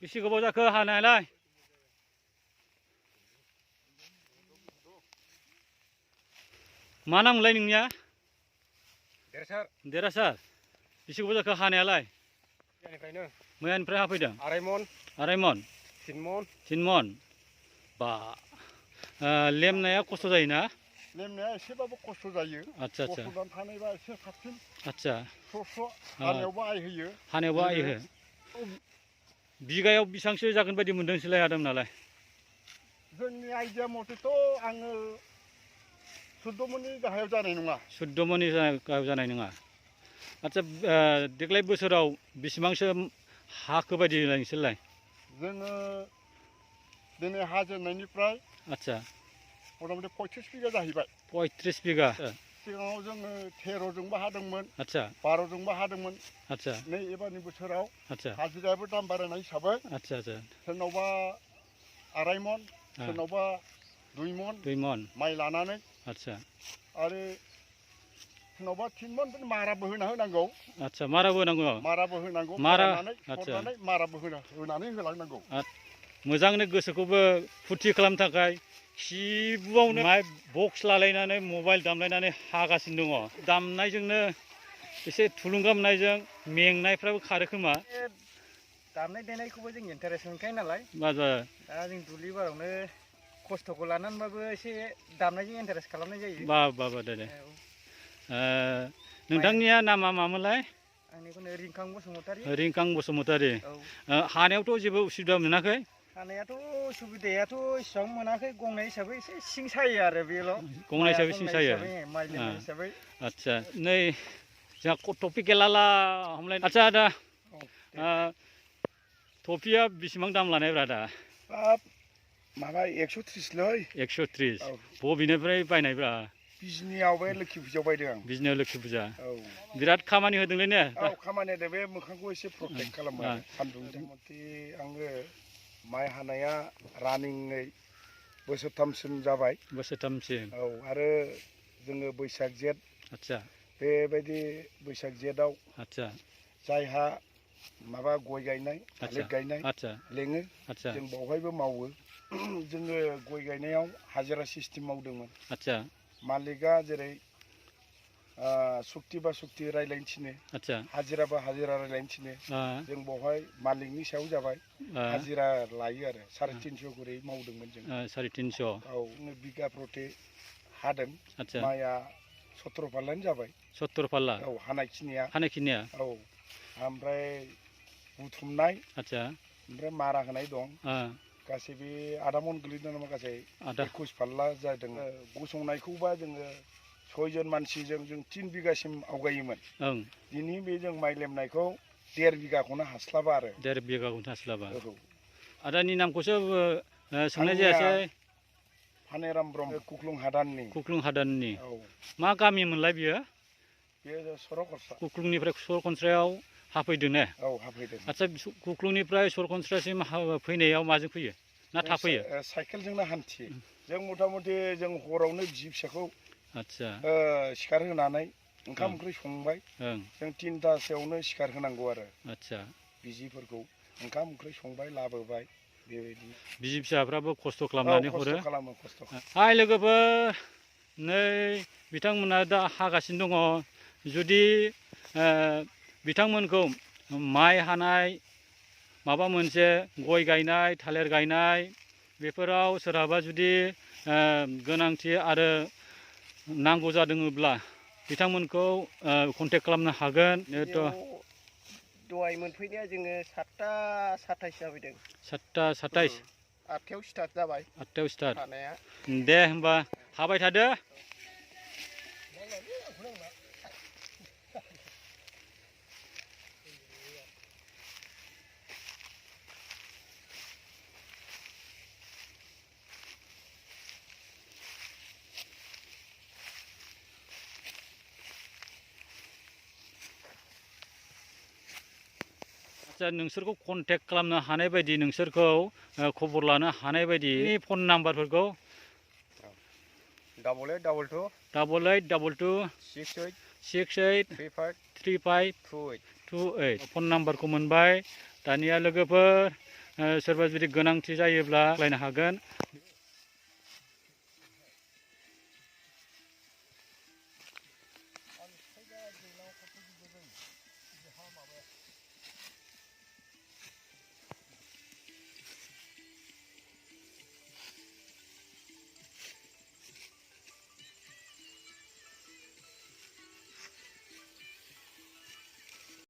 बेसे गोबाव जाखो हानायालाय? मा नामलाय नोंनिया? देरसार। देरहासार। बेसे गोबाव जाखो हानायालाय? मैयानिफ्राय हाफैदों? आराय मन। तिन मन। बा लेमनाया खस्थ' जायोना? लेमनाया एसेबाबो खस्थ' जायो। आच्छा आच्छा। खस्थ' थानायबा एसे साबसिन। आच्छा। स्र' हानायावबो आइ होयो। हानायावबो आइ हो। बिगायाव बेसेबांसो जागोन बायदि मोनदों नोंसोरलाय आदम नालाय? जोंनि आइडिया मथेथ' आङो 14 मननि गाहायाव जानाय नङा। 14 मननि गाहायाव जानाय नङा। आच्छा देग्लाय बोसोराव बेसेबांसो हाखो बायदि नोंसोरलाय? जोङो दिनै हाजेननायनिफ्राय आच्छा मथा मथि 35 बिगा जाहैबाय। 35 बिगा। सिगाङाव जोङो 13जोंबो हादोंमोन। आच्छा 12जोंबो हादोंमोन। आच्छा नै एबारनि बोसोराव आच्छा हाजिरायाबो दाम बारायनाय हिसाबै आच्छा आच्छा सोरनावबा आराय मन, सोरनावबा 2 मन माइ लानानै। आच्छा आरो सोरनावबा 3 मन माराबो होना होनांगौ। आच्छा माराबो होनांगौ? माराबो होनांगौ। मारा सरनानै माराबो होनानै होलांनांगौ। मोजांनो गोसोखौबो फुरथि खालामनो थाखाय खिबुआवनो माइ बक्स लालायनानै मबाइल दामलायनानै हागासिनो दङ। दामनायजोंनो एसे थुलुंगा मोननायजों मेंनायफ्राबो खारो खोमा? दामनाय देनायखौबो जों इन्टारेस्ट मोनखायो नालाय। दा जों दुब्लि बारियावनो खस्थ'खौ लानानैबाबो एसे दामनायजों इन्टारेस्ट खालामनाय जायो। बा दे। नोंथांनिया नामा मामोनलाय? आंनिखौनो रिंखां बसुमतारी। रिंखां बसुमतारी। हानायावथ' जेबो उसुबिदा मोनाखै? हानायाथ' उसुबिदायाथ' इसेबां मोनाखै, गंनाय हिसाबै एसे सिं सायो आरो बेल'। गंनाय हिसाबै सिं सायो? माइ लेमनाय हिसाबै। आच्छा नै जोंहा टपिक लाला हमलाय। आच्छा आदा थफिया बेसेबां दाम लानायब्रा दा? माबा 130 लै। 130। बबेनिफ्राय बायनायब्रा? बिजनियाव बे लोखि फुजायाव बायदों आं। बिजनियाव लोखि फुजा। बिराद खामानि होदोंलै ने? खामानि होदों। बे मोखांखौ एसे प्रटेक्ट खालामो आरो सान्दुंजों। मथे आङो माइ हानाया रानिङै बोसोरथामसिम जाबाय। बोसोरथामसिम? आरो जोङो बैसाग जेठ। आच्छा बेबायदि बैसाग जेठआव आच्छा जायहा माबा गय गायनाय, थालिर गायनाय लेङो। जों बावहायबो मावो। जोङो गय गायनायाव हाजिरा सिस्टेम मावदोंमोन। आच्छा मालिकआ जेरै सुक्ति बा सुक्ति रायलायनो थिनो, हाजिराबा हाजिरा रायलायनो थिनो। जों बावहाय मालिकनि सायाव जाबाय, हाजिरा लायो आरो 350 करै मावदोंमोन जों। 350? बिगा प्रति हादों। माइआ 17 फाल्लायानो जाबाय। 17 फाल्ला? हानायखिनिया। ओमफ्राय बुथुमनाय, ओमफ्राय मारा होनाय दं। गासै बे आधा मन गोलैदों नामा गासै 21 फाल्ला जादों। गसंनायखौबा जोङो 6 जन मानसिजों जों 3 बिगासिम आवगायोमोन। दिनै बे जों माइ लेमनायखौ 1.5 बिगाखौनो हास्लाबा आरो। 1.5 बिगाखौनो हास्लाबा? आदानि नामखौसो सोंनाय जायासै। फानेराम ब्रह्म, कुक्लुं हादाननि। कुक्लुं हादाननि? मा गामिमोनलाय बियो? बेयो सरकन्स्रा। कुक्लुंनिफ्राय सरकन्स्रायाव हाफैदों ने? हाफैदों। आच्छा कुक्लुंनिफ्राय सरकन्स्रासिम फैनायाव माजों फैयो ना थाफैयो? साइकेलजोंनो हान्थियो। जों मथा मथि जों हरावनो बिसि फिसाखौ आच्छा सिखार होनानै ओंखाम ओंख्रि संबाय। जों 3थासोआवनो सिखार होनांगौ आरो। आच्छा बिजिफोरखौ ओंखाम ओंख्रि संबाय लाबोबाय बेबायदि। बिसि फिसाफ्राबो खस्थ' खालामनानै हरो? खस्थ' खालामो, खस्थ'। हाय लोगोफोर, नै बिथांमोना दा हागासिनो दङ। जुदि बिथांमोनखौ माइ हानाय, माबा मोनसे गय गायनाय, थालिर गायनाय बेफोराव सोरहाबा जुदि गोनांथि आरो नांगौ जादोंब्ला बिथांमोनखौ कन्टेक्ट खालामनो हागोन। दहाय मोनफैनाया जोङो 7टा 27 जाफैदों। 7टा 27? 8टायाव स्टार्ट जाबाय। 8टायाव स्टार्ट? हानाया। दे होमबा हाबाय थादो। नोंसोरखौ कन्टेक्ट खालामनो हानाय बायदि, नोंसोरखौ खबर लानो हानाय बायदि फन नाम्बारफोरखौ? 8822 8822 68 35 28 फन नाम्बारखौ मोनबाय। दानिया लोगोफोर सोरबा जुदि गोनांथि जायोब्ला लायनो हागोन।